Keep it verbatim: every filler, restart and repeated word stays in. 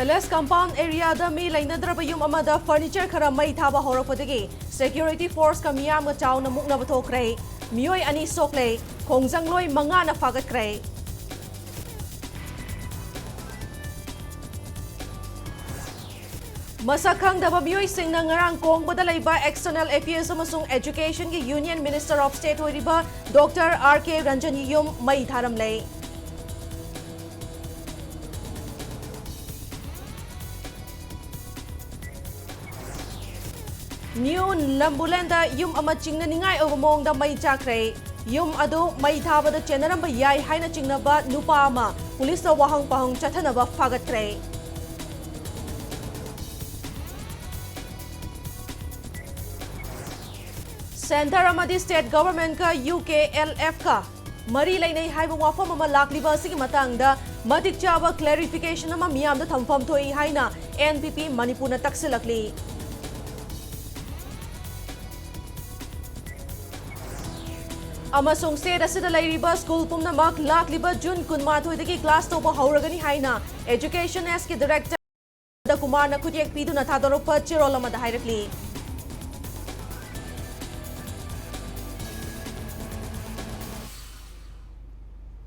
Palace compound areaꯗ ꯃꯤ ꯂꯩꯅꯗ꯭ꯔꯕ ꯌꯨꯝ ꯑꯃꯗ furniture ꯈꯔ ꯃꯩ ꯊꯥꯕ ꯍꯧꯔꯛꯄꯗꯒꯤ security forceꯀ ꯃꯤꯌꯥꯝꯒ ꯆꯥꯎꯅ ꯃꯨꯛꯅꯕ ꯊꯣꯛꯈ꯭ꯔꯦ꯫ ꯃꯤꯑꯣꯏ ꯑꯅꯤ ꯁꯣꯛꯂꯦ꯫ ꯈꯣꯡꯖꯪꯂꯣꯏ ꯃꯉꯥꯅ ꯐꯥꯒꯠꯈ꯭ꯔꯦ꯫ ꯃꯁꯛ ꯈꯪꯗꯕ ꯃꯤꯑꯣꯏꯁꯤꯡꯅ ꯉꯔꯥꯡ ꯀꯣꯡꯕꯗ ꯂꯩꯕ External Affairs ꯑꯃꯁꯨꯡ Educationꯒꯤ Union Minister of State ꯑꯣꯏꯔꯤꯕ Doctor R K Ranjanꯒꯤ ꯌꯨꯝ ꯃꯩ ꯊꯥꯔꯝꯂꯦ꯫ ꯅ꯭ꯌꯨ ꯂꯝꯕꯨꯂꯦꯟꯗ ꯌꯨꯝ ꯑꯃ ꯆꯤꯡꯅꯅꯤꯡꯉꯥꯏ ꯑꯣꯏꯕ ꯃꯑꯣꯡꯗ ꯃꯩ ꯆꯥꯛꯈ꯭ꯔꯦ꯫ ꯌꯨꯝ ꯑꯗꯨ ꯃꯩ ꯊꯥꯕꯗ ꯆꯦꯟꯅꯔꯝꯕ ꯌꯥꯏ ꯍꯥꯏꯅ ꯆꯤꯡꯅꯕ ꯅꯨꯄꯥ ꯑꯃ ꯄꯨꯂꯤꯁꯇ ꯋꯥꯍꯪ ꯄꯥꯎꯍꯪ ꯆꯠꯊꯅꯕ ꯐꯥꯒꯠꯈ꯭ꯔꯦ꯫ Centre ꯑꯃꯗꯤ state governmentꯀ U K L Fꯀ ꯃꯔꯤ ꯂꯩꯅꯩ ꯍꯥꯏꯕ ꯋꯥꯐꯝ ꯑꯃ ꯂꯥꯛꯂꯤꯕ ꯑꯁꯤꯒꯤ ꯃꯇꯥꯡꯗ ꯃꯇꯤꯛ ꯆꯥꯕ clarification ꯑꯃ ꯃꯤꯌꯥꯝꯗ ꯊꯝꯐꯝ ꯊꯣꯛꯏ ꯍꯥꯏꯅ N P P ꯃꯅꯤꯄꯨꯔꯅ ꯇꯛꯁꯤꯜꯂꯛꯂꯤ꯫ ꯑꯃꯁꯨꯡ state ꯑꯁꯤꯗ ꯂꯩꯔꯤꯕ school ꯄꯨꯝꯅꯃꯛ ꯂꯥꯛꯂꯤꯕ June ꯀꯨꯟꯃꯥꯊꯣꯏꯗꯒꯤ class ꯇꯧꯕ ꯍꯧꯔꯒꯅꯤ ꯍꯥꯏꯅ Education Sꯀꯤ Director ꯀꯨꯃꯥꯔꯅ ꯈꯨꯠꯌꯦꯛ ꯄꯤꯗꯨꯅ ꯊꯥꯗꯣꯔꯛꯄ ꯆꯦꯔꯣꯜ ꯑꯃꯗ ꯍꯥꯏꯔꯛꯂꯤ꯫